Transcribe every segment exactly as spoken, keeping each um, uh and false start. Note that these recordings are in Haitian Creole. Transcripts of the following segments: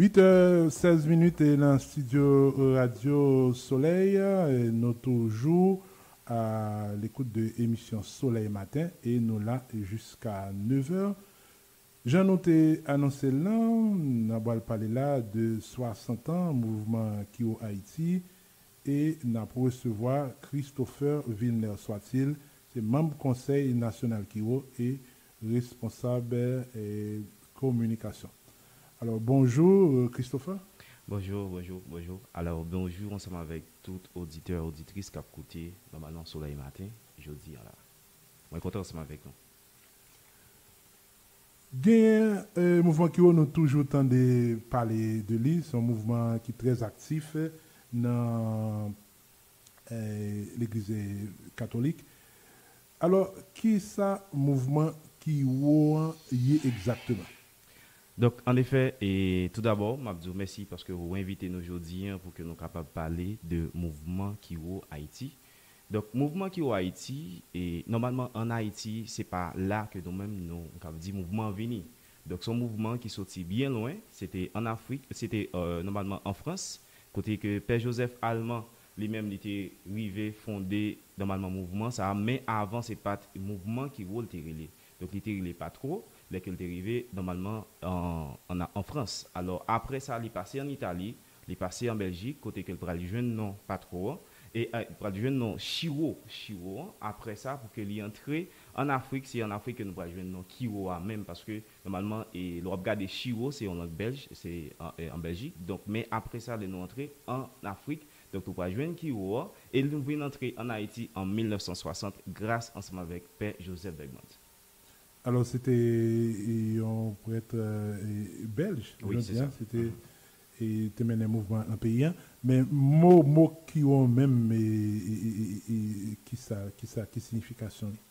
Uit è sèz minit e nan estidyo Radyo Solèy, e nou toujou a lekout de emisyon Solèy Maten e nou la jiska nèv è. Jan nou te anonse l lan, n ap pral pale la de swasant an mouvman Kiwo Ayiti e n ap resevwa Christopher Vilner Soitil, se manm Konsèy Nasyonal Kiwo e responsab e kominikasyon. Alò, bonjou, Christopher. Bonjou, bonjou, bonjou. Alò, bonjou ansanm avèk tout oditè, oditris k ap koute nòmalman Solèy Maten jodi a la. Mwen kontan ansanm avèk nou. Genyen e, mouvman Kiwo, nou toujou tande pale de li. Se yon mouvman ki trè aktif nan e, legliz e, katolik. Alò, kisa mouvman Kiwo an ye egzakteman? Donk, annefè, e, toudabò, m ap di w mèsi paske ou envite nou jodi a pou ke nou kapab pale de mouvman Kiwo Ayiti. Donk, mouvman Kiwo Ayiti, e, nòmalman, ann Ayiti, se pa la ke nou menm, nou, nou kab di mouvman an vini. Donk, se yon mouvman ki soti byen lwen, se te ann Afrik, se te, e, nòmalman, an Frans, kote ke Pè Jozèf Alman, li menm, li te rive fonde, nòmalman, mouvman sa a, men avan, se pa t mouvman Kiwo l te rele. Donk, li te rele Patro, lè ke l te rive, nòmalman, an, an, an Frans. Alò, apre sa, li pase ann Itali, li pase an Bèljik, kote ke l pral jwenn non Patro an, e, e, pral jwenn non Chiwo, Chiwo an, apre sa, pou ke li antre ann Afrik, se ann Afrik ke nou pral jwenn non Kiwo a menm, paske, nòmalman, e, lè w ap gade Chiwo, se yon lang bèlj, se an, e, an Bèljik. Donk, men apre sa, lè nou antre ann Afrik, donk, nou pral jwenn Kiwo a, e nou vin antre ann Ayiti an mil nèf san swasant, gras ansanm avèk Pè Jozèf Bègmans. Alò, se te e, yon prèt e, e, bèlj, Wi, jodi se a, sa. Se te, e, te mennen mouvman nan peyi a. Men mo, mo Kiwo menm, e, e, e, e, e, kisa, kisa, ki siyifikasyon li?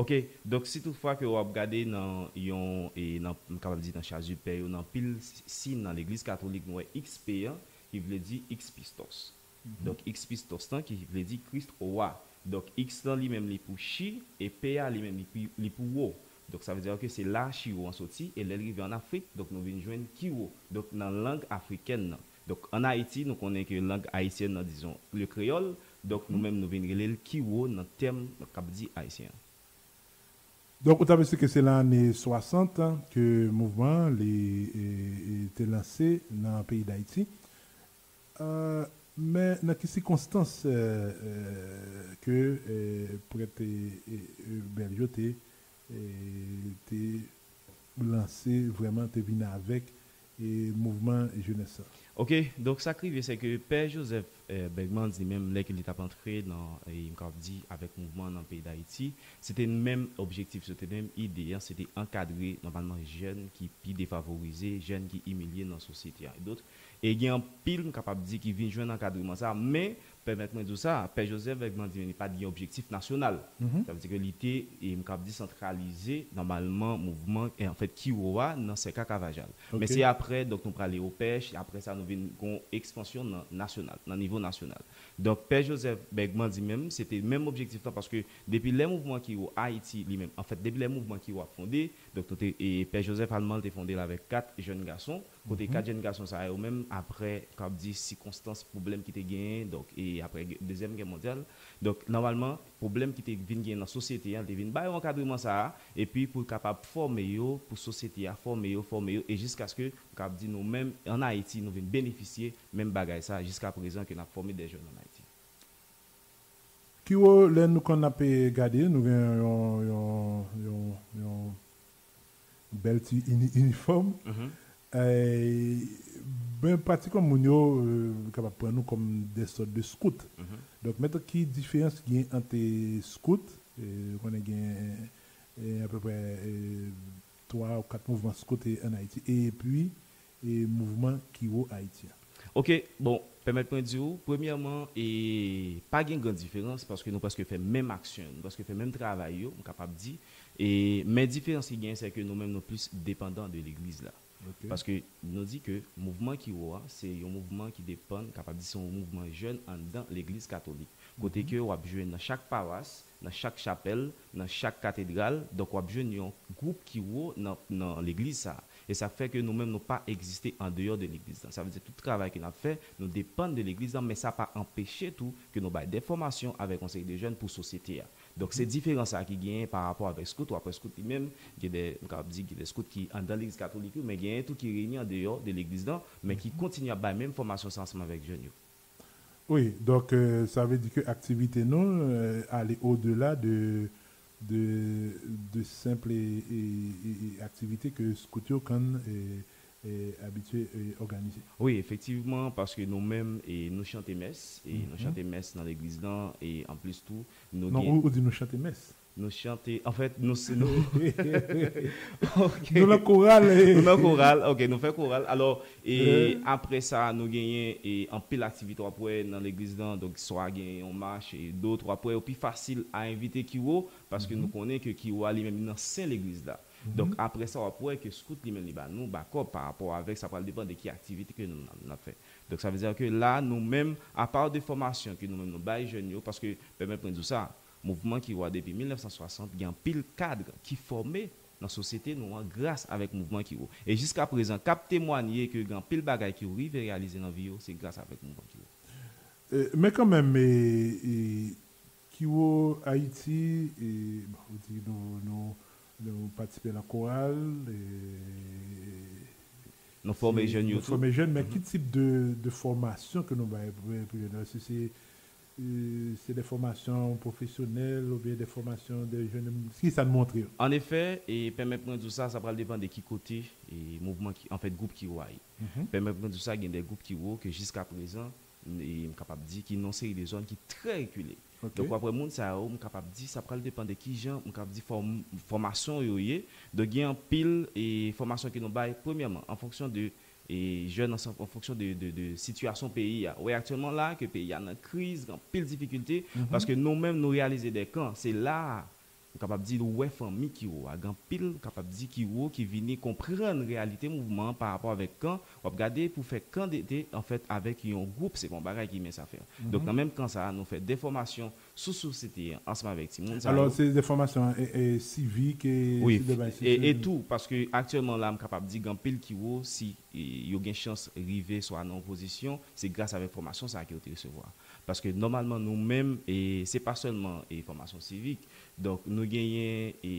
Ok, donk si toutfwa ke w ap gade nan yon, e, nan, m kapab di nan chazipè yo, nan pil si- siy nan legliz katolik, nou wè X P an, ki vle di X Pistos. Donk, X Pistos lan, ki vle di Christ roi. Donk, X lan li menm li pou chi, e P a li menm li, pi- li pou wo. Donk, sa vle di ke se la Chiwo an soti, e lè l rive ann Afrik, donk nou vin jwenn Kiwo. Donk, nan lang afrikèn nan. Donk, ann Ayiti, nou konnen ke lang ayisyèn nan, dizon, le kreyòl. Donk, nou menm nou vin rele l Kiwo nan tèm k ap di ayisyen an. Donk, ou t ap esplike se nan ane swasant ke mouvman an li e, e, te lanse nan peyi Dayiti. E, men nan ki sikonstans e, e, ke e, prèt e, e, e, bèlj yo te, e, te lanse vrèman, te vin avèk e, mouvman jenès la? Ok, donk sa k rive, se ke Pè Jozèf e, Bègmans li menm, lè ke li t ap antre nan, e, m kapab di, avèk mouvman an nan peyi Dayiti, se te menm objektif, se te menm ide an, se te ankadre nòmalman jèn ki pi defavorize, jèn ki imilye nan sosyete a. E dot, e gen anpil, m kapab di, ki vin jwenn ankadreman sa, men, pèmèt mwen di w sa, Pè Jozèf Bègmans li menm, li pa t gen objektif nasyonal. Sa vle di ke li te, e, m kapab di, santralize nòmalman mouvman, e, anfèt, Kiwo a nan sèk a Kavajal. Men se apre, donk, nou prale Opèch, apre sa, nou vin gon ekspansyon nan nasyonal, nan nivo nasyonal. Donk, Pè Jozèf Bègmans li menm, se te menm objektif lan, paske depi lè mouvman Kiwo Ayiti li menm, anfèt, depi lè mouvman Kiwo ap fonde, donk, nou te, e Pè Jozèf Alman te fonde l avèk kat jèn gason, kote kat jèn gason sa yo menm, apre, kab di, sikonstans, pwoblèm ki te genyen, donk, e apre gè- Dezyèm Gè Mondyal, donk, nòmalman, pwoblèm ki te vin genyen nan sosyete a, te vin ba yo ankadreman sa a, epi pou l kapab fòme yo, pou sosyete a fòme yo, fòme yo, e jiskaske, m kab di nou menm, ann Ayiti, nou vin benefisye menm bagay sa a, jiska prezan ke n ap fòme de jèn ann Ayiti. Kiwo, lè nou konn ap e, gade, nou gen yon, yon, yon, yon bèl ti ini- inifòm. E, ben, pratikman, moun yo e, kapab pran nou kòm de sòt de scout. Donk, mentan, ki diferans gen ant e, scout, e, ou konnen gen e, apeprè e, twa ou kat mouvman scout e, ann Ayiti, epi e, mouvman Kiwo Ayiti a? Ok, bon, pèmèt mwen di w, premyèman, e, pa gen gran diferans, paske nou prèske fè menm aksyon, nou prèske fè menm travay yo, m kapab di, e, men diferans ki genyen, se ke nou menm, nou plis depandan de legliz la. Paske nou di ke mouvman Kiwo a, se yon mouvman ki depann, kapab di se yon mouvman jèn anndan legliz katolik. Kote ke w ap jwenn nan chak pawas, nan chak chapèl, nan chak katedral, donk w ap jwenn yon gwoup Kiwo nan, nan legliz sa a. Se sa k fè ke nou menm nou pa egziste andeyò de legliz lan. Sa vle di tout travay ke n ap fè, nou depann de legliz lan, men sa pa anpeche tou ke nou bay de fòmasyon avèk yon seri de jèn pou sosyete a. Donk se diferans sa a ki genyen pa rapò avèk skout, w ap wè skout li menm, gen de, m kapab di, gen de skout ki anndan legliz katolik yo, men genyen tou ki reyini andeyò de legliz lan, men ki kontinye ap bay menm fòmasyon sa ansanm avèk jèn yo. Wi, donk euh, sa vle di ke aktivite nou euh, ale odela de de de senp e, e, e, e aktivite ke skout yo konn e, e abitye e òganize. Wi, efektivman, paske nou menm e nou chante mès, e nou chante mès nan legliz lan, e anplis tou, nou Non, gen ou, ou di nou chante mès. nou chante, anfèt, nou se nou. Ok. Nou nan koral. E, Nou nan koral, ok, nou fè koral. Alò, e Euh. apre sa, nou genyen e anpil aktivite w ap wè nan legliz lan, donk swa gen yon mach, e dòt, w ap wè yo pi fasil a envite kiwo, paske nou konnen ke kiwo a li menm li nan sen legliz la. Donk apre sa, w ap wè ke skout li menm li ba nou bakòp pa rapò avèk sa pral depann de ki aktivite ke nou, nou ap fè. Donk sa vle di ke la, nou menm, apa de fòmasyon ke nou menm nou bay jèn yo, paske pèmèt mwen di w sa, mouvman kiwo a depi mil nèf san swasant, gen anpil kad ki fòme nan sosyete nou an gras avèk mouvman kiwo. E jiska prezan, k ap temwanye ke gen anpil bagay ki rive reyalize nan vi yo, se gras avèk mouvman kiwo. E, men kanmenm, e, e, kiwo Ayiti, e, bon, ou di nou, nou, nou patisipe nan koral, e, Nou fòme jèn yo nou tou. Fòme jèn, men ki tip de, de fòmasyon ke nou bay pou, pou jèn yo? Si se, e, se de fòmasyon pwofesyonèl oubyen de fòmasyon de jèn, ki sa n montre yo? An efè, e pèmèt mwen di w sa, sa pral depann de ki kote e mouvman ki, anfèt, gwoup kiwo a ye. Pèmèt mwen di w sa, gen de gwoup kiwo ke jiska prezan, e m kapab di ki nan seri de zòn ki trè rekile. Ok. Donk, w ap wè moun sa yo, m kapab di, sa pral depann de ki jan, m kapab di, fòm, fòmasyon yo ye. Donk, gen anpil e fòmasyon ke nou bay, premyèman, an fonksyon de e jèn an, an fonksyon de, de, de sitiyasyon peyi a. Ou wè aktyèlman la ke peyi a nan kriz, gen anpil difikilte, paske nou menm nou reyalize de kan, se la a, m kapab di, ou wè fanmi kiwo a, gen anpil, m kapab di, kiwo ki vini konprann reyalite mouvman an pa rapò avèk kan, w ap gade pou fè kan de, de, anfèt, avèk yon gwoup, se pa yon bagay ki mens a fè. Donk, nan menm kan sa a, nou fè de fòmasyon sou sosyete an, ansanm avèk timoun sa Alò, yo. Se de fòmasyon e, e, sivik e Wi, se de bagay e, e sosyal. Tou, paske aktyèlman la, m kapab di, gen anpil kiwo, si e, yo gen chans rive swa nan yon pozisyon, se gras avèk fòmasyon sa a ke yo te resevwa. Paske nòmalman, nou menm, e, se pa sèlman e, fòmasyon sivik. Donk, nou genyen e,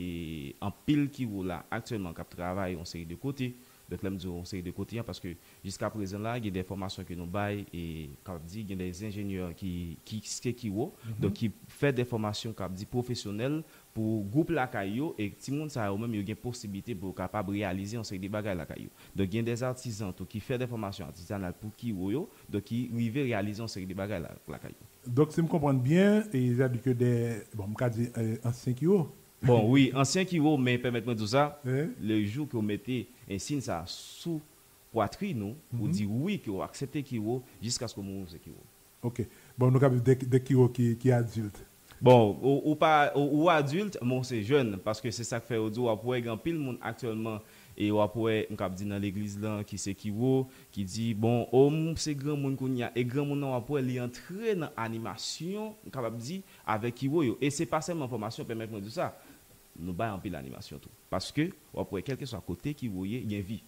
anpil kiwo la, aktyèlman, k ap travay yon seri de kote. Donk, lè m di yon seri de kote, an, paske jiska prezan la, gen de fòmasyon ke nou bay, e, k ap di, gen de enjenyè ki, ki, ki kiwo, donk, ki fè de fòmasyon, k ap di, pwofesyonèl pou gwoup lakay yo, e timoun sa yo menm, yo gen posiblite pou yo kapab reyalize yon seri de bagay lakay yo. Donk, gen de atizan tou ki fè de fòmasyon atizanal pou kiwo yo, donk, ki rive reyalize yon seri de bagay la, lakay yo. Donk, si m konprann byen, e, sa di ke de, bon, m ka di e, ansyen kiwo. Bon, wi, ansyen kiwo, men pèmèt mwen di w sa, Eh? Le jou ke w mete ensiy sa a sou pwatrin ou, ou di wi ke w aksepte kiwo, jiskaske w mouri w se kiwo. Ok. Bon, nou ka viv de, de kiwo ki, ki adilt. Bon, ou, ou pa, ou, ou adilt, men w se jèn, paske se sa k fè yo di w ap wè gen anpil moun aktyèlman, e w ap wè, m kab di nan legliz lan, ki se kiwo, ki di, bon, o, m se granmoun kounye a, e granmoun nan w ap wè, li antre nan animasyon, m kapab di, avèk kiwo yo. E se pa sèlman fòmasyon, pèmèt mwen di w sa, nou bay anpil animasyon tou. Paske, w ap wè, kèlkeswa kote kiwo ye, gen vi.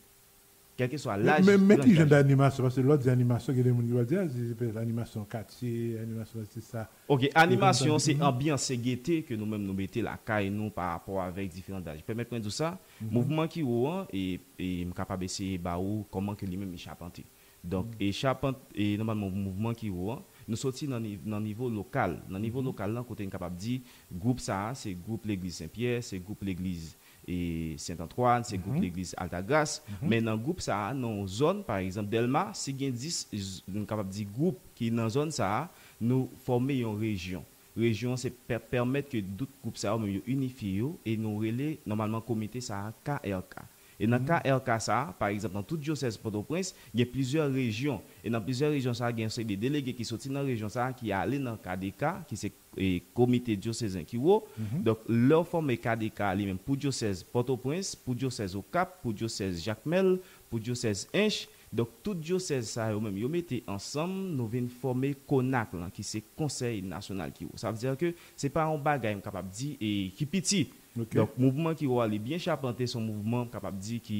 Kèlkeswa laj. Men, men ki tranch jan daj. Danimasyon? Paske lè w di animasyon, gen de moun ki va di, a, se, se pe animasyon katye, animasyon se sa. Ok, animasyon, konsa, se mhm. Anbyans, se gete ke nou menm nou mete lakay nou pa rapò avèk diferan daj. Pèmèt mwen di w sa, mouvman kiwo an, e, e m kapab eseye ba ou kòman ke li menm li chapante. Donk, e chapant, e nòmalman mouvman kiwo an, nou soti nan ni, nan nivo lokal. Nan nivo lokal lan, kote n kapab di, gwoup sa a, se gwoup legliz Sen Pyè, se gwoup legliz e Sent Antwàn, se gwoup legliz Altagras. Men nan gwoup sa a, nan yon zòn, pa egzanp, Dèlma, si gen dis, z- n kapab di gwoup ki nan zòn sa a, nou fòme yon rejyon. Rejyon an se pè- pèmèt ke tout gwoup sa yo menm yo inifye yo e nou rele nòmalman komite sa a K R K. E nan K R K sa a, pa egzanp, nan tout dyosèz Pòtoprens, gen plizyè rejyon. E nan plizyè rejyon sa a, gen yon seri de delege ki soti nan rejyon sa a, ki ale nan K D K, ki se e, Komite Dyosezen Kiwo. Donk, lè w fòme K D K li menm pou dyosèz Pòtoprens, pou dyosèz Okap, pou dyosèz Jakmèl, pou dyosèz Ench, donk, tout dyosèz sa yo menm, yo mete ansanm, nou vin fòme Konak lan, ki se Konsèy Nasyonal Kiwo. Sa vle di ke se pa yon bagay, m kapab di, e, ki piti. Ok. Donk, mouvman Kiwo a, li byen chapante, se yon mouvman, m kapab di, ki,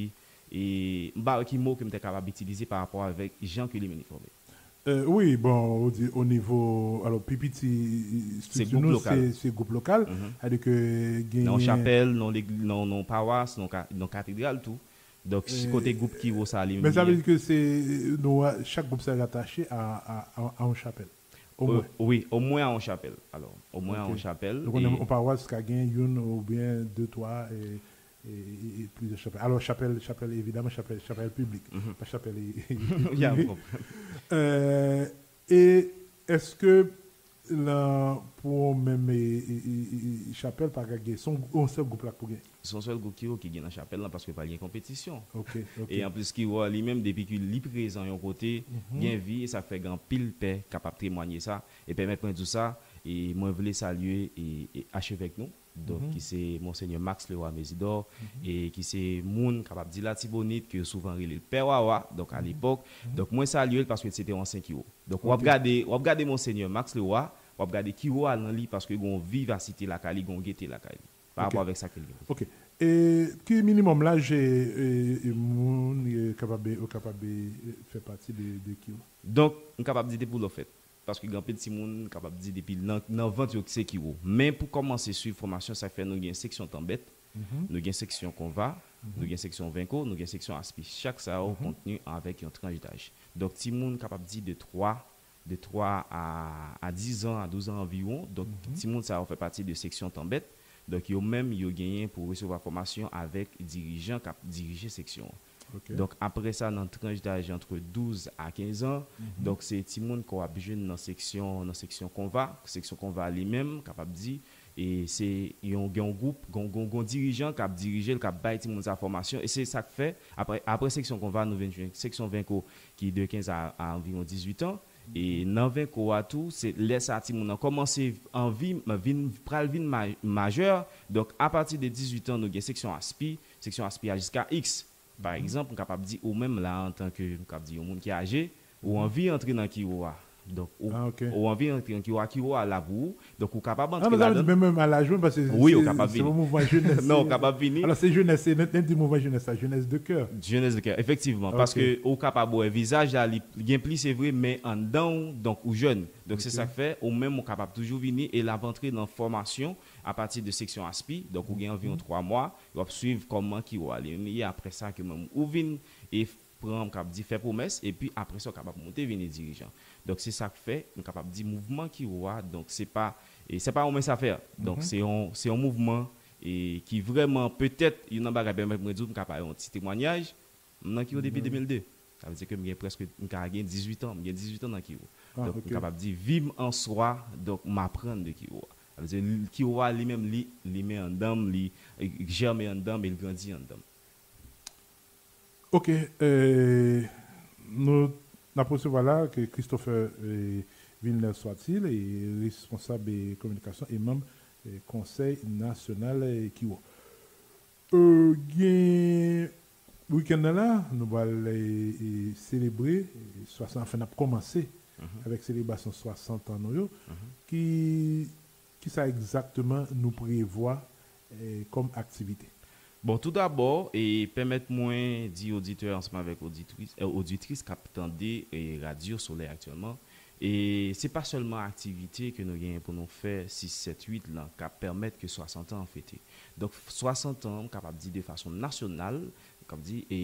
E m pa wè ki mo ke m te kapab itilize pa rapò avèk jan ke li menm li fòme. Euh, wi, bon, ou di o nivo, alò, pi piti strikti nou, se gwoup lokal. Se gwoup lokal. Sa vle di ke genyen. Nan chapèl, nan, nan pawas, nan katedral tou. Donk, si kote gwoup Kiwo sa li menm. Men sa vle di ke se, nou, chak gwoup sa ratache a, a, a, a yon chapèl. Omwen. Wi, omwen a yon chapèl. Alò, omwen a yon chapèl. Donk, yon pawas ka gen youn oubyen de, twa, e, e, e, e plizyè chapèl. Alò, chapèl, chapèl, evidaman, chapèl, chapèl piblik, pa chapèl prive. Euh, e èske pou yon menm chapèl pa ka gen, se yon sèl gwoup la pou gen? Se yon sèl gwoup Kiwo ki gen nan chapèl lan, paske pa gen konpetisyon. E anplis, Kiwo a li menm, depi ke li prezan yon kote, gen vi, e sa fè gen anpil pè kapab temwanye sa. E pèmèt mwen di w sa, e mwen vle salye e, e achevèk nou, donk, ki se Monsenyè Max Leroy Mesidor, e ki se moun, kapab di, Latibonit, ke yo souvan rele l Pè Wawa, donk, alepòk. Donk, mwen salye l paske se te yon ansyen Kiwo. Donk, w ap gade, w ap gade Monsenyè Max Leroy, w ap gade Kiwo a nan li paske gen yon vivasite lakay li, gen yon gete lakay li, pa rapò avèk sa ke l gen. Ok. E ki minimòm laj e, e, e moun e kapab, e kapab e fè pati de, de Kiwo? Donk, m kapab di depi lò fèt. Paske gen anpil timoun, m kapab di depi nan, nan vant yo se Kiwo. Men pou kòmanse swiv fòmasyon, sa fè nou gen seksyon tanbèt, nou gen seksyon konva, nou gen seksyon venko, nou gen seksyon aspi. Chak sa yo kontni avèk yon tranch daj. Donk, timoun kapab di de twa, de twa a, a diz an, a douz an anviwon. Donk, timoun sa yo fè pati de seksyon tanbèt. Donk, yo menm, yo genyen pou resevwa fòmasyon avèk dirijan k ap dirije seksyon an. Donk, apre sa, nan tranch daj antre douz a kenz an, donk, se timoun ke w ap jwenn nan seksyon, nan seksyon konva. Seksyon konva li menm, kapab di, e se yon, gen yon gwoup, gen, gen, gen dirijan k ap dirije l, k ap bay timoun sa fòmasyon. E se sa k fè, apre, apre seksyon konva, nou vin jwenn seksyon venko ki de kenz a, a anviwon dizuit an. E nan venko a tou, se lè sa timoun nan kòmanse anvi, vin, pral vin ma-, majè. Donk, apati de dizuit an, nou gen seksyon aspi, seksyon aspi a jiska X. Pa egzanp, m kapab di ou menm la, antanke, m kapab di yon moun ki aje, ou anvi antre nan Kiwo a. Donk, ou, ou anvi antre nan Kiwo a, Kiwo a la pou ou. Donk, ou kapab antre ladan l. Men menm a laj mwen, paske se, se pa mouvman jenès. Non, ou kapab vini. Alò, se jenès, se, nou di mouvman jenès la, jenès de kè. Jenès de kè, efektivman. Paske ou kapab wè vizaj la, li gen pli, se vre, men anndan ou, donk, ou jèn. Donk, se sa k fè, ou menm, ou kapab toujou vini e l ap antre nan fòmasyon apati de seksyon aspi. Donk, ou gen anviwon twa mwa, w ap swiv kòman Kiwo a li menm li ye. Apre sa, ke menm ou vin e pran, m kab di, fè pwomès, epi apre sa, w kapab monte vini dirijan. Donk, se sa k fè, m kapab di, mouvman Kiwo a, donk, se pa, e se pa yon mens afè. Donk, se yon, se yon mouvman, e ki vrèman, petèt, youn nan bagay pèmèt mwen di w, m ka bay yon ti temwanyaj, m nan Kiwo depi de mil de. Sa vle di ke m gen prèske, m ka gen dizuit an, m gen dizuit an nan Kiwo. Donk, m kapab di, vi m an swa, donk, m aprann de Kiwo a. Sa vle di, Kiwo a li menm, li, li men anndan m, li, e, jèmen anndan m e l grandi anndan m. Ok, e, nou, n ap resevwa la ke Christopher, e, Villeneuve Soitil, e, responsab, e, kominikasyon e manm, e, Konsèy Nasyonal, e, Kiwo. E, gen wikenn nan la, nou pral, e, e, selebre, e, swasant, anfen, n ap kòmanse avèk selebrasyon swasant an nou yo. Ki, kisa egzakteman nou prevwa, e, kòm aktivite? Bon, toudabò, e, pèmèt mwen di oditè ansanm avèk oditris, e, oditris k ap tande, e, Radyo Solèy aktyèlman, e se pa sèlman aktivite ke nou genyen pou nou fè sis, sèt, uit lan k ap pèmèt ke swasant an fete. Donk, swasant an, m kapab di de fason nasyonal, m kab di, e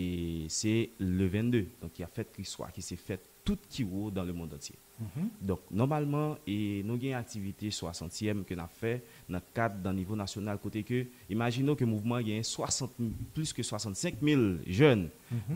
se le vennde, donk, ki ap fèt Kriswa, ki se fèt tout Kiwo dans le monde entier. Donk, nòmalman, e nou gen aktivite swasantyèm ke n ap fè nan kad, nan nivo nasyonal, kote ke, imajine w ke mouvman an genyen swasant, plis ke swasannsenk mil jèn.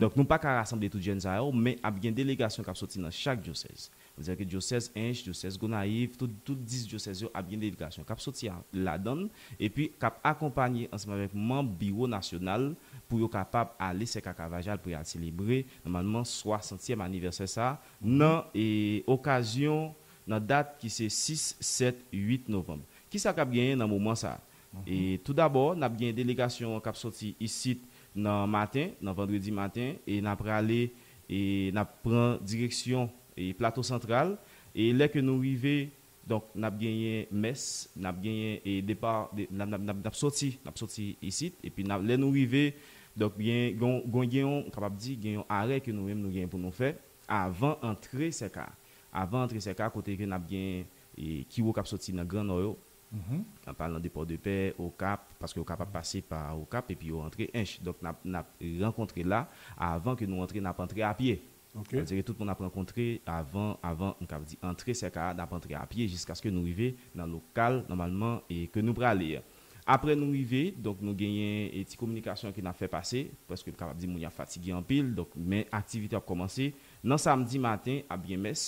Donk, nou pa ka rasanble tout jèn sa yo, men ap gen delegasyon k ap soti nan chak dyosèz. Sa vle di ke dyosèz Ench, dyosèz Gonayiv, tout, tout dis dyosèz yo ap gen delegasyon k ap soti a, ladan l, epi k ap akonpanye ansanm avèk manm biwo nasyonal pou yo kapab ale Sèk a Kavajal pou y al selebre, nòmalman, swasantyèm anivèsè sa a, nan, e, okazyon, nan dat ki se sis, sèt, uit novanm. Kisa k ap genyen nan moman sa a? E, toudabò, n ap gen delegasyon an k ap soti isit nan maten, nan vandredi maten, e n ap prale, e n ap pran direksyon, e, Plato Santral. E lè ke nou rive, donk, n ap genyen mès, n ap genyen, e, depa, de, n ap, n ap, n ap, n ap soti, n ap soti isit, epi n ap, lè nou rive, Donk, gen, gen, gen, gen yon, kapab di, gen yon arè ke nou menm nou gen pou nou fè avan antre Sèka. Avan antre Sèka, kote ke n ap gen e, Kiwo k ap soti nan Gran Nò yo, an palan de Pòdepè, Okap, paske Okap ap pase pa Okap epi yo antre Ench. Donk, n ap, n ap rankontre la. Avan ke nou antre, n ap antre a pye. Sa vle di ke tout moun ap rankontre avan, avan, m kab di, antre Sèka a, n ap antre a pye jiskaske nou rive nan lokal, nòmalman, e ke nou prale a. Apre nou rive, donk, nou genyen e ti kominikasyon ke n ap fè pase, paske m kapab di moun yo ap fatige anpil, donk, men aktivite ap kòmanse. Nan samdi maten, ap gen mès,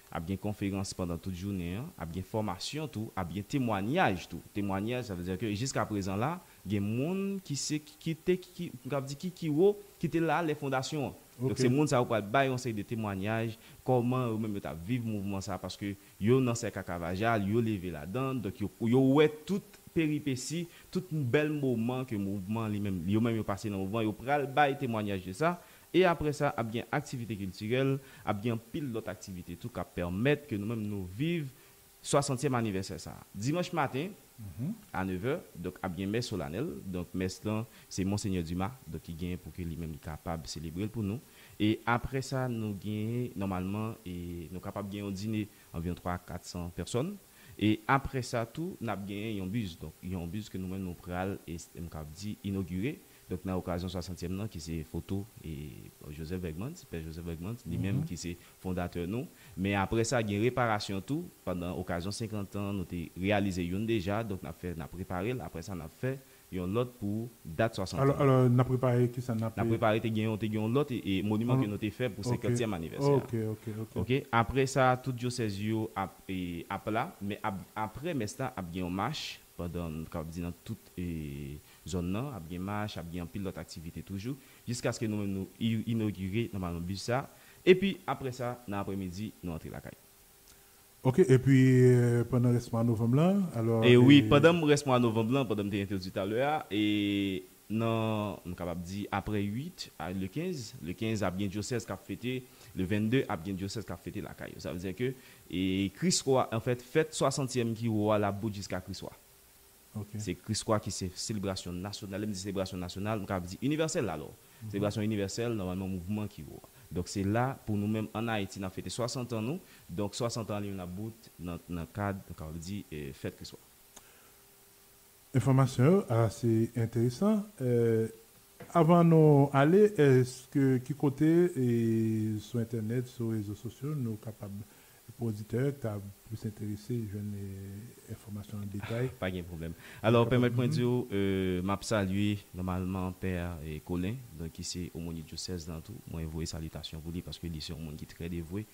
ap gen konferans pandan tout jounen an, ap gen fòmasyon tou, ap gen temwanyaj tou. Temwanyaj, sa vle di ke jiska prezan la, gen moun ki se, ki te, ki, m kab di ki Kiwo, ki te la lè fondasyon an. Donk, se moun sa yo pral bay yon seri de temwanyaj, kòman yo menm yo t ap viv mouvman sa, paske yo nan Sèka Kavajal, yo leve ladan, donk yo, yo wè tout peripesi, tout bèl moman ke mouvman li menm, yo menm yo pase nan mouvman, yo pral bay temwanyaj de sa. E apre sa, ap gen aktivite kiltirèl, ap gen anpil lòt aktivite tou k ap pèmèt ke nou menm nou viv swasantyèm anivèsè sa a. Dimanch maten, a nèv è, donk, ap gen mès solanèl. Donk, mès lan, se Monsenyè Dumas, donk, ki genyen pou ke li menm li kapab selebre l pou nou. E apre sa, nou genyen, nòmalman, e nou kapab gen yon dine anviwon twa a kat san pèsòn. E apre sa tou, n ap genyen yon bis. Donk, yon bis ke nou menm nou pral, e, m kab di, inogire. Donk, nan okazyon swasantyèm nan, ki se foto, e, Joseph Bergmans, Pè Joseph Bergmans, li menm ki se fondatè nou. Men apre sa, gen reparasyon tou. Pandan okazyon senkant an, nou te reyalize youn deja. Donk, n ap fè, n ap repare l. Apre sa, n ap fè yon lòt pou dat swasant an. Alò, n ap prepare kisa n ap... N ap prepare, te gen yon, te gen yon lòt e, e moniman ke nou te fè pou senkantyèm anivèsè a. Ok, ok, ok. Ok, apre sa, tout dyosèz yo ap, e, ap la, men ap, apre mès la, ap gen yon mach, pandan, m kab di nan tout, e, zòn nan, ap gen mach, ap gen anpil lòt aktivite toujou, jiskaske nou menm nou i-, inogire nòmalman bis sa. Epi, apre sa, nan apremidi, nou antre lakay. Ok, epi, euh, pandan rès mwa novanm lan, alò... E wi, pandan rès mwa novanm lan, pandan m te entwodui talè a, e nan, m kapab di, apre uit a le kenz, le kenz ap gen dyosèz k ap fete, le vennde ap gen dyosèz k ap fete lakay yo. Sa vle di ke, e, Kriswa, anfèt, fèt swasantyèm Kiwo a, l ap bout jiska Kriswa. Se Kriswa ki se selebrasyon nasyonal. Lè m di selebrasyon nasyonal, m kapab di inivèsèl alò. Selebrasyon inivèsèl, nòmalman, mouvman Kiwo a. Donk, se la, pou nou menm, ann Ayiti, n ap fete swasant an nou. Donk, swasant an li menm n ap bout nan, nan kad, nou kapab di, e, fèt Kriswa. Enfòmasyon yo ase enteresan. Euh, avan nou ale, èske ki kote, e, sou entènèt, sou rezo sosyo, nou kapab, pou oditè k ta plis enterese, jwenn, e, enfòmasyon an detay? Pa gen pwoblèm. Alò, pèmèt mwen di w, euh, m ap salye nòmalman Pè, e, Colin, donk, ki se omoni dyosèz lan tou. Mwen voye salitasyon pou li paske li se yon moun ki trè devwe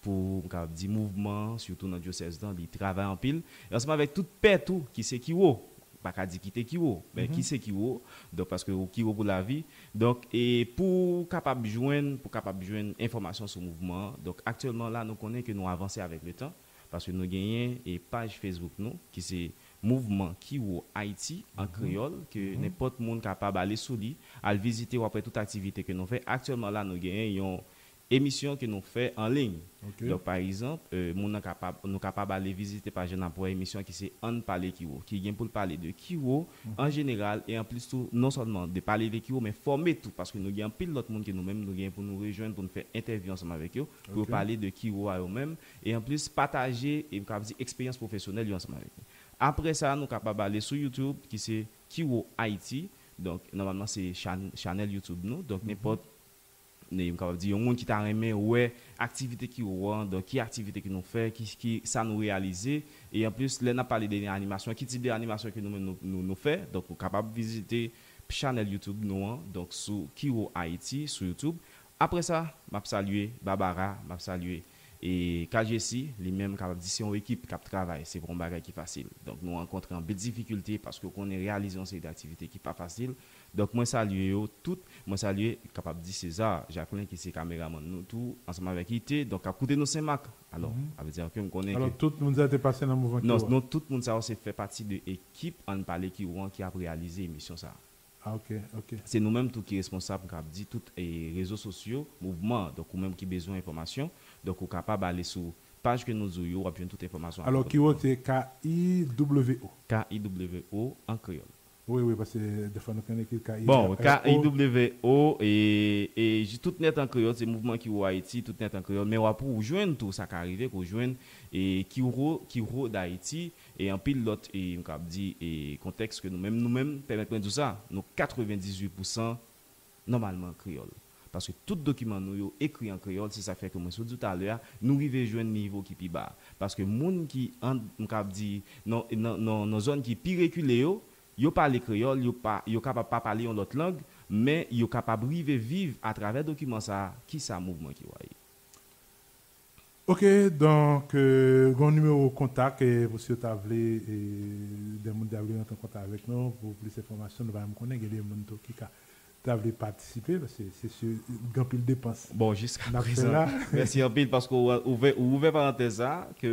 pou, m kapab di, mouvman an, sitou nan dyosèz lan, li travay anpil. E ansanm avèk tout pè tou, ki se Kiwo. Pa ka di ki te Kiwo, men ki se Kiwo. Donk, paske ou Kiwo pou lavi. Donk, e pou kapab jwenn, pou kapab jwenn enfòmasyon sou mouvman an, donk, aktyèlman la, nou konnen ke nou avanse avèk le tan, paske nou genyen e paj Facebook nou, ki se Mouvman Kiwo Ayiti an kreyòl, ke nenpòt moun kapab ale sou li, al vizite, w ap wè tout aktivite ke nou fè. Aktyèlman la, nou genyen yon emisyon ke nou fè an liy. Donk, pa egzanp, euh, moun nan kapab, nou kapab ale vizite paj la, n ap wè emisyon ki se Ann Pale Kiwo, ki gen pou l pale de Kiwo an jeneral, e anplis tou, non sèlman de pale de Kiwo, men fòme tou, paske nou gen anpil lòt moun ke nou menm, nou gen pou nou rejwenn, pou nou fè entèvyou ansanm avèk yo, pou yo pale de Kiwo a yo menm, e anplis pataje, e m kapab di, eksperyans pwofesyonèl yo ansanm avèk nou. Apre sa, nou kapab ale sou YouTube, ki se Kiwo Ayiti. Donk, nòmalman, se chan-, chanèl YouTube nou. Donk, nenpòt, ne, m kapab di, yon moun ki ta renmen wè aktivite Kiwo an, donk, ki aktivite ke nou fè, ki, ki, sa nou reyalize. E anplis, lè n ap pale de animasyon, ki tip de animasyon ke nou menm nou, nou, nou fè, donk, ou kapab vizite chanèl YouTube nou an, donk, sou Kiwo Ayiti, sou YouTube. Apre sa, m ap salye Babara, m ap salye, e, K G C, li menm, kapab di se yon ekip k ap travay, se pa yon bagay ki fasil. Donk, nou rankontre anpil difikilte paske w konnen reyalize yon seri de aktivite ki pa fasil. Donk, mwen salye yo tout, mwen salye, kapab di, César Jacquelin, ki se kameramann nou tou, ansanm avèk Ite, donk, k ap koute nou Senmak. Alò, sa vle di ke m konnen ke... Alò, tout moun sa yo te pase nan mouvman Kiwo a? Non, non, tout moun sa yo se fè pati de ekip Ann Pale Kiwo an ki ap reyalize emisyon sa a. Ah, ok, ok. Se nou menm tou ki responsab, m kab di, tout, e, rezo sosyo, mouvman an. Donk, ou menm ki bezwen enfòmasyon, donk, ou kapab ale sou paj ke nou di w yo, w ap jwenn tout enfòmasyon. Alò, Kiwo se K I W O. K I W O an kreyòl. Wi, wi, paske defwa nou konnen ki ka Bon, ka I W O, e, e j- tout nèt an kreyòl, se mouvman ki wo Ayiti, tout nèt an kreyòl, men w ap ou jwenn tou, sa ka rive ke w jwenn, e ki wo, ki wo Dayiti, e anpil lòt, e m kab di, e kontèks ke nou menm, nou menm, pèmèt mwen di w sa, nou katrevendizuit pousan nòmalman kreyòl. Paske tout dokiman nou yo ekri an kreyòl, se sa k fè ke mwen sot di w talè a, nou rive jwenn nivo ki pi ba. Paske moun ki an, m kab di, nan, nan, nan, nan zòn ki pi rekile yo, yo pale kreyòl, yo pa, yo kapab pa pale yon lòt lang, men yo kapab rive viv atravè dokiman sa a, kisa mouvman ki wo a ye. Ok, donk, euh, gen yon nimewo kontak, e pou si yo ta vle, e, de moun ta vle rantre an kontak avèk nou, pou plis enfòmasyon, nou pa menm konnen, gen de moun tou ki ka ta vle patisipe, paske se si, gen anpil depans. Bon, jiska prezan, mèsi anpil paske ou ouvè, ou ouvè parantèz sa, ke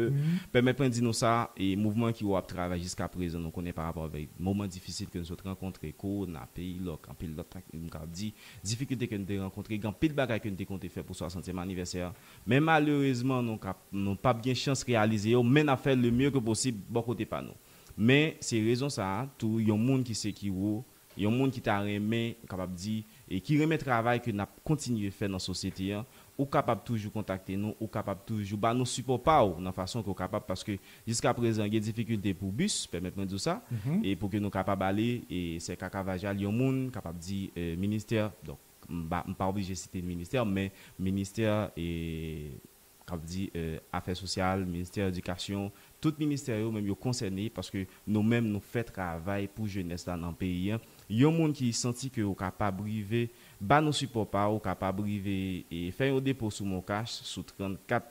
pèmèt mwen di nou sa, e mouvman ki wo ap travay jiska prezan, nou konnen pa rapò avèk moman difisil ke nou sot rankontre, kowona, peyi lòk, anpil lòt, m kab di, difikilte ke nou te rankontre, gen anpil bagay ke nou te konte fè pou swasantyèm anivèsè a. Men malerezman, nou ka, nou p ap gen chans reyalize yo, men n ap fè le mieux que possible bò kote pa nou. Men se rezon sa a, tou yon moun ki se ki wo, yon moun ki ta renmen, kapab di, e ki renmen travay ke n ap kontinye fè nan sosyete an, ou kapab toujou kontakte nou, ou kapab toujou ba nou sipò pa w nan fason ke w kapab, paske jiska prezan gen difikilte pou bis, pèmèt mwen di w sa, e pou ke nou kapab ale, e sè Kaka Vajal, yon moun kapab di, e, ministè, donk, m pa, m pa oblije site ministè, men ministè, e, k ap di, e, afè sosyal, ministè edikasyon, tout ministè yo menm yo konsène paske nou menm nou fè travay pou jenès la nan peyi an. Yon moun ki santi ke ou kapab rive ba nou sipò pa ou, kapab rive e fè yon depo sou MonCash sou trannkat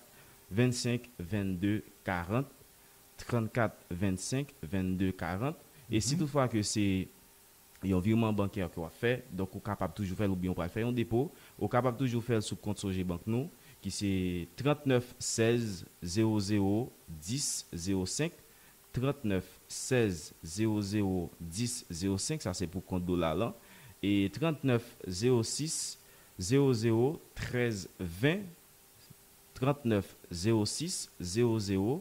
vennsenk vennde karant, trannkat vennsenk vennde karant. E si toutfwa ke se yon virman bankè ke w ap fè, donk ou kapab toujou fè l oubyen ou pral fè yon depo, ou kapab toujou fè l sou kont Sogebank nou, ki se trannèf sèz zewo zewo dis zewo senk, trannèf sèz zewo zewo dis zewo senk, sa se pou kont dola lan, e trannèf zewo sis zewo zewo trèz ven, trannèf zewo sis zewo zewo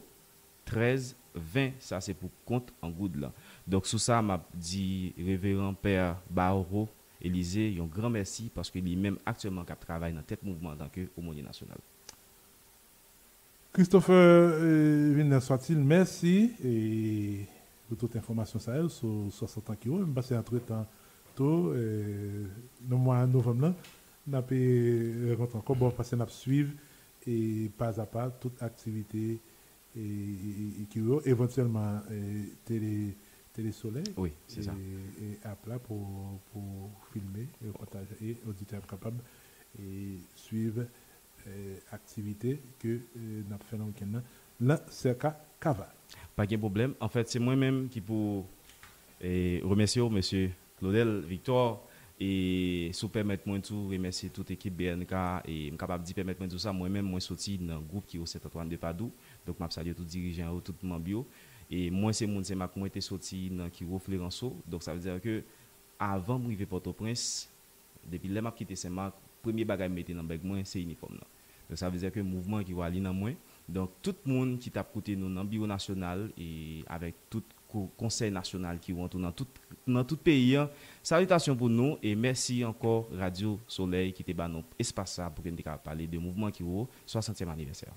trèz ven, sa se pou kont an goud lan. Donk sou sa, m ap di Reveran Pè Baoro Elize yon gran mèsi paske li menm aktyèlman k ap travay nan tèt mouvman antanke omonye nasyonal. Christopher, e, Vilnè Swatil, mèsi, e, pou tout enfòmasyon sa yo sou swasant an ki wo. M panse antretan tou, e, nan mwa novanm lan, n ap, e, rankontre ankò, bon, paske n ap swiv, e, pazapa tout aktivite, e, e, e, e ki wo, evantyèlman, e, Tele, Tele Solèy, Wi, se sa. e, e app la pou, pou filme, e, pataje, e oditè ap kapab, e, swiv, e, aktivite ke, e, n ap fè nan wikenn nan lan, Sè Kaka Vajal. Pa gen pwoblèm. Anfèt, se mwen menm ki pou, e, remèsye w, mesye Claudel Victor, e si w pèmèt mwen tou remèsye tout ekip B N K, e m kapab di, pèmèt mwen di w sa, mwen menm, mwen soti nan gwoup ki wo Sent Antwàn de Padou, donk m ap salye tout dirijan yo, tout manm yo, e mwen se moun Senmak, mwen te soti nan ki wo Fleranso, donk sa vle di ke avan m rive Pòtoprens, depi lè m ap kite Senmak, premye bagay m mete nan bèg mwen, se inifòm nan. Donk sa vle di ke mouvman ki wo a li nan mwen. Donk tout moun ki t ap koute nou nan biwo nasyonal e avèk tout ko- konsèy nasyonal ki wo an tou nan tout, nan tout peyi an, salitasyon pou nou e mèsi ankò Radyo Solèy ki te ba nou espas sa pou ke n te kapab pale de mouvman ki wo swasantyèm anivèsè a.